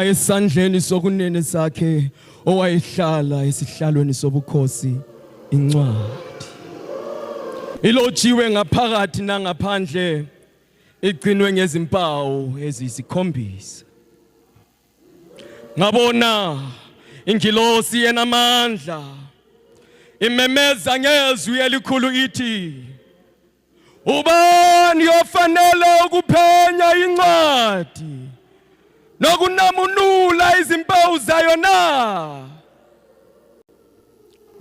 Esandleni sokunene sakhe owayehlala esihlalweni sobukhosi incwadi ilotshiwe ngaphakathi nangaphandle, igcinwe ngezimpawu eziyisikhombisa. Ngabona ingilosi enamandla imemeza ngezwi elikhulu ithi, Ubani ofanele ukuphenya incwadi nokunamunula izimpawu zayo na?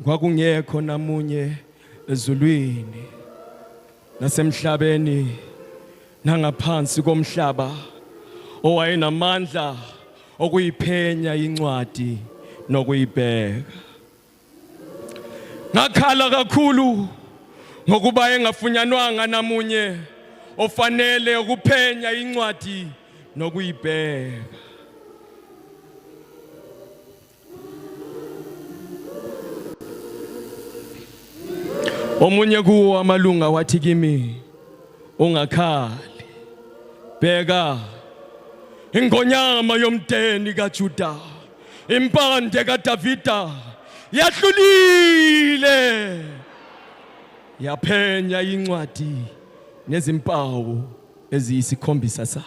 Kwakungekho namunye ezulwini nasemhlabeni nangaphansi komhlaba owayenamandla okuyiphenya incwadi nokuyibheka. Ngakhala kakhulu ngokuba engafunyanwanga namunye ofanele ukuphenya incwadi nokuyibheka. Omunye kuwo amalunga wathi kimi, ungakhali, bheka ingonyama yomdeni kaJuda, impande kaDavida yahlulile, yaphenya incwadi nezimpawu eziyisikhombisa zayo.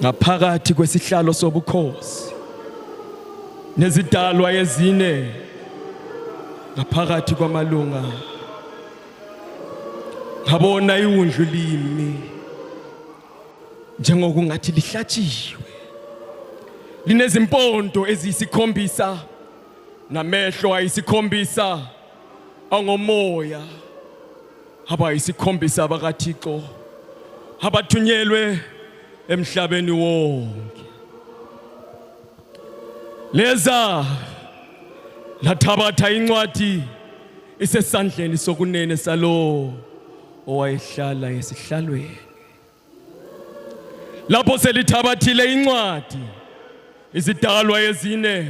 Ngaphakathi kwesihlalo sobukhosi nezidalwa ezine, ngaphakathi kwamalunga, ngabona iwundlu limi njengokungathi lihlatshiwe, linezimpondo eziyisikhombisa namehlo ayisikhombisa angomoya abayisikhombisa bakaThixo abathunyelwe emhlabeni wonke. Leza lathabatha incwadi isesandleni sokunene salowo owayehlala esihlalweni. Lapho selithabathile incwadi, izidalwa ezine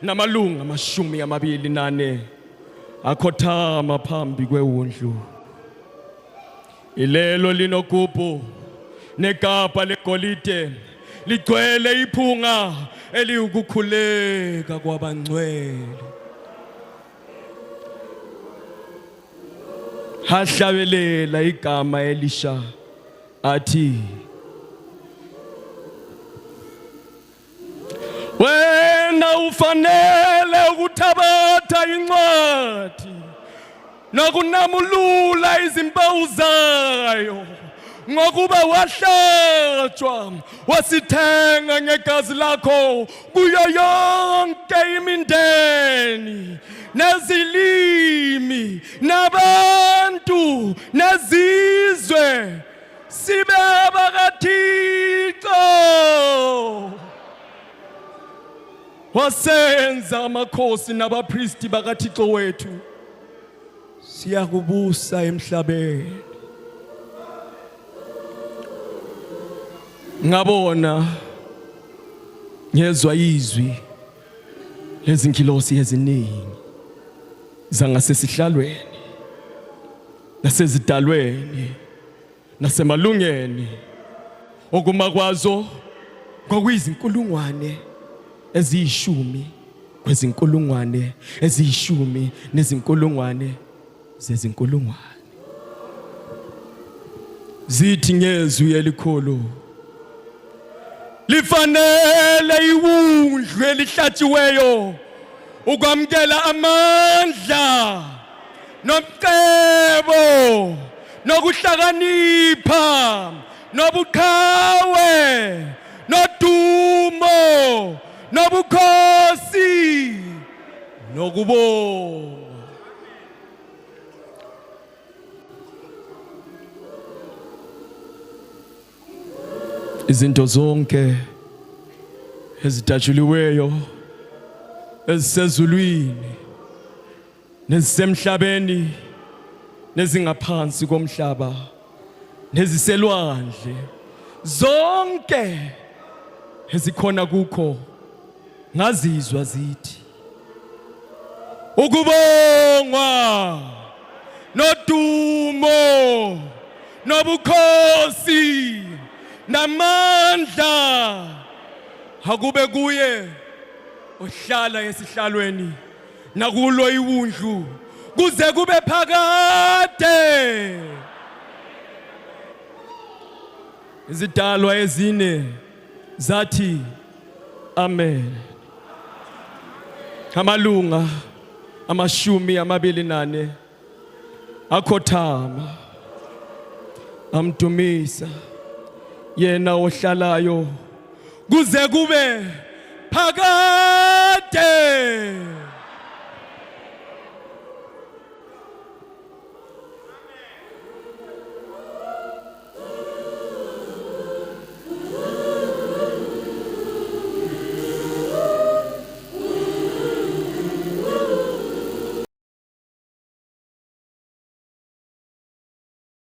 namalunga 24 akhothama phambi kwewundlu. Ilelo linogubhu nekapa legolide ligcwele iphunga eliwukukhuleka kwabangcwele. Hahlabelela igama elisha athi, wena ufanele ukuthabatha incwadi nokunamulula izimpawu zayo, ngokuba wahlatshwa wasithenga ngegazi lakho kuyo yonke imindeni nezilimi nabantu nezizwe, sibe abakaThixo, wasenza amakhosi nabapristi bakaThixo wethu, siyakubusa emhlabeni. Ngabona, ngezwa izwi lezingilosi eziningi zangasesihlalweni nasezidalweni nasemalungeni, okuma kwazo kwakuyizinkulungwane eziyishumi kwezinkulungwane eziyishumi nezinkulungwane zezinkulungwane, zithi ngezwi elikhulu, lifanele iwundlu elihlatshiweyo ukwamukela amandla nomcebo nokuhlakanipha nobuqhawe nodumo nobukhosi nokubonga. Izinto zonke ezidatshuliweyo ezisezulwini nezisemhlabeni nezingaphansi komhlaba neziselwandle, zonke ezikhona kukho, ngazizwa zithi, ukubongwa nodumo nobukhosi Namandla akube kuye ohlala esihlalweni nakulo iwundlu kuze kube phakade. Izidalwa ezine zathi amen. Amalunga 24 akhothama amdumisa yena ohlalayo kuze kube phakade.